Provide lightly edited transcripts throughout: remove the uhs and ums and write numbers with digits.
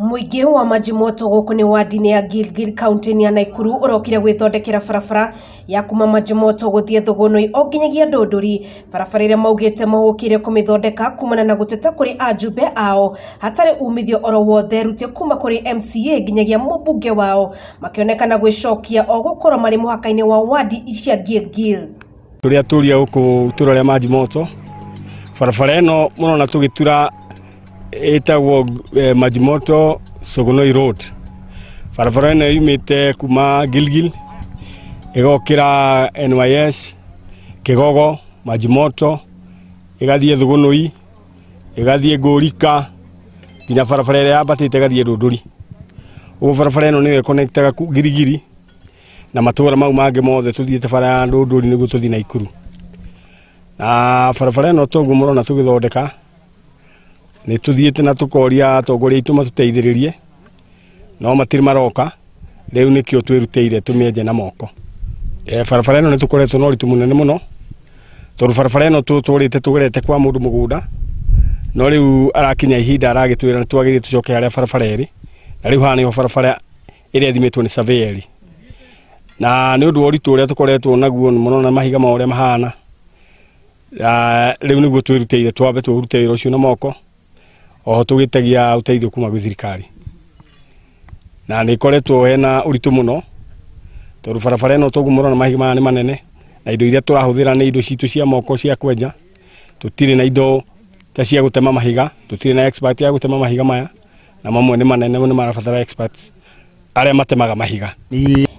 Mũingĩ wa Majimoto gũkũ nĩ wadi-inĩ ya Gilgil kaunti-inĩ ya Nakuru ũrokire gwĩthondekera barabara ya kuma Majimoto gũthiĩ Thũgũnũi o nginyagia Ndũndũri, barabara ĩrĩa maugĩte mahũkĩire kũmĩthondeka kumana na gũteta kũrĩ ajumbe ao hatarĩ umithio oro wothe rutie kuma kũrĩ MCA nginyagia mũmbunge wao makĩonekana gwĩcokia o gũkorwo marĩ mũhaka-inĩ wa wadi cia Gilgil. Tũrĩ atũria gũkũ itũra rĩa Majimoto, barabara ĩno mũrona tũgĩtura ĩtagwo Majimoto Sogonoi Road. Barabara ĩno yumĩte kuma Gilgil ĩgokĩra NYS Kĩgogo, Majimoto, ĩgathiĩ Thũgũnũi, ĩgathiĩ Ngũrika nginya barabara ĩrĩa yambatĩte ĩgathiĩ Ndũndũri. Ũguo barabara ĩno nĩyo ĩconnectaga Girigiri na matũra mau mangĩ mothe tũthiĩte bara ya Ndũndũri nĩguo tũthiĩ Naikuru. Na barabara ĩno toguo mũrona tũgĩthondeka nĩ tũthiĩte na tũkoria atongoria aitũ matũteithĩrĩrie no matirĩ maroka, rĩu nĩkĩo twĩrutĩire tũmĩenje na moko. Barabara ĩno nĩ tũkoretwo na ũritũ mũnene mũno tondũ barabara ĩno tũtũrĩte tũgerete kwa mũndũ mũgũnda, no rĩu arakinya ihinda aragĩtwĩra nĩ twagĩrĩire tũcoke harĩa barabara ĩrĩ, na rĩu haha nĩho barabara ĩrĩa ĩthimĩtwo nĩ surveyor ĩrĩ. Na nĩ ũndũ wa ũritũ ũrĩa tũkoretwo naguo mũno na mahiga ma ũrĩa mahana, rĩu nĩguo twĩrutĩire twambe tũrute wĩra ũcio na moko oho tũgĩtagia ũteithio kuma gwĩ thirikari. Na nĩ ĩkoretwo hena ũritũ mũno tondũ barabara ĩno toguo mũrona mahiga maya nĩ manene na indo iria tũrahũthĩra nĩ indo citũ cia moko cia kwenja, tũtirĩ na indo ta cia gũtema mahiga, tũtirĩ na expert ya gũtema mahiga maya, na mamwe nĩ manene nĩ marabatara experts arĩa matemaga mahiga.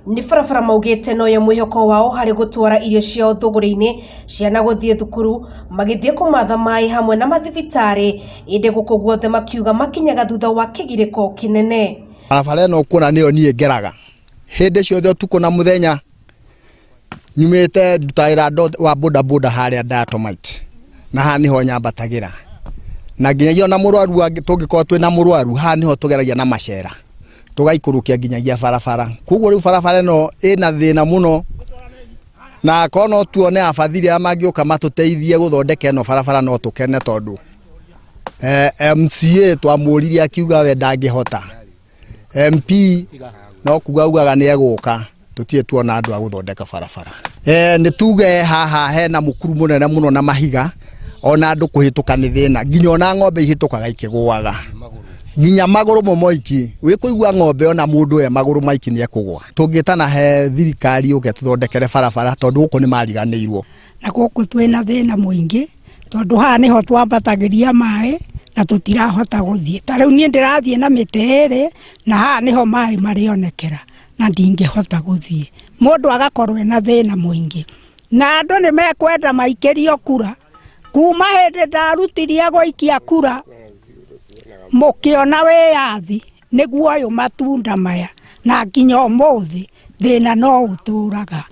Nĩ barabara maugĩte noyo mwĩhoko wao harĩ gũtwara irio ciao thũgũrĩ-inĩ, ciana gũthiĩ thukuru, magĩthiĩ kũmatha maĩ hamwe na mathibitarĩ, ĩndĩ gũkũ guothe makiuga makinyaga thutha wa kĩgirĩko kĩnene. Barabara ĩno ũkuona nĩyo niĩ ngeraga hĩndĩ ciothe ũtukũ na mũthenya, nyumĩte ndutaga wĩra wa boda boda harĩa Dynamite, na haha nĩho nyambatagĩra, na nginyagia ona mũrwaru tũngĩkorwo twĩna mũrwaru haha nĩho tũgeragia na macera tũgaikũrũkia nginyagia barabara. Koguo rĩu barabara ĩno ĩna thĩna mũno, na akorwo no tuone abathiri arĩa mangĩũka matũteithie gũthondeka ĩno barabara no tũkene, tondũ MCA twamũririe akiuga we ndangĩhota, MP no kuga augaga nĩ egũka, tũtirĩ tuona andũ a gũthondeka barabara. Nĩ tuge haha hena mũkuru mũnene mũno na mahiga, ona andũ kũhĩtũka nĩ thĩna, nginya ona ng'ombe ihĩtũkaga ikĩgũaga, nginya magũrũ mo moiki wĩkũigua ng'ombe ona mũndũ e magũrũ maiki nĩ ekũgũa. Tũngĩtana he thirikari yũke tũthondekere barabara tondũ gũkũ nĩ mariganĩirwo. Na gũkũ twĩna thĩna mũingĩ tondũ haha nĩho twambatagĩria maĩ na tũtirahota gũthiĩ. Ta rĩu niĩ ndĩrathiĩ na mĩtĩ ĩrĩ na haha nĩho maĩ marĩonekera na ndingĩhota gũthiĩ, mũndũ agakorwo ena thĩna mũingĩ. Na andũ nĩ mekwenda maikĩrio kura, kuma hĩndĩ ndarutirie gũikia kura mũkĩona wĩyathi nĩguo ũyũ matunda maya, na nginya ũmũthĩ thĩna no ũtũraga.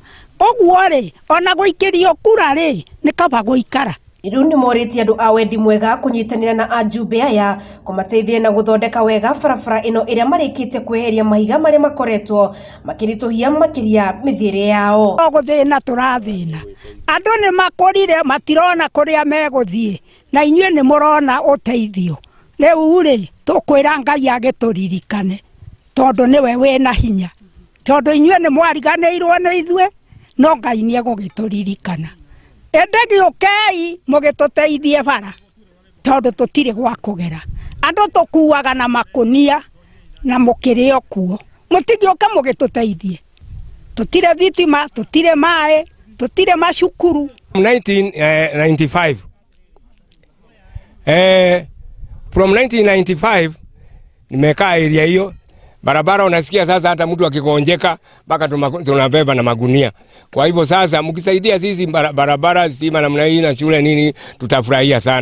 Ũguo rĩ, ona gũikĩrio kura rĩ, nĩ kaba gũikara. Rĩu nĩ morĩtie andũ a wendi mwega kũnyitanĩra na ajumbe aya kũmateithia na gũthondeka wega barabara ĩno ĩrĩa marĩkĩtie kweheria mahiga marĩa makoretwo makĩritũhia makĩria mĩthiĩre yao. No gũthĩna tũrathĩna, andũ nĩ makũrire matirona kũrĩa megũthiĩ, na inyuĩ nĩ mũrona ũteithio. Rĩu rĩ, tũkwĩra Ngai agĩtũririkane tondũ nĩwe wĩna hinya, tondũ inyuĩ nĩ mwariganĩirwo nĩ ithuĩ, no Ngai nĩ egũgĩtũririkana. Ĩndĩ gĩũkei mũgĩtũteithie bara tondũ tũtirĩ gwa kũgera, andũ tũkuaga na makũnia na mũkĩrĩ o kuo, mũtigĩũke mũgĩtũteithie. Tũtirĩ thitima, tũtirĩ maĩ, tũtirĩ macukuru. 1995, from 1995 nimekaa area hiyo barabara, unasikia sasa hata mtu akigonjeka mpaka tunabeba na magunia. Kwa hivyo sasa mkisaidia sisi barabara, stima namna hii na shule nini, tutafurahia sana.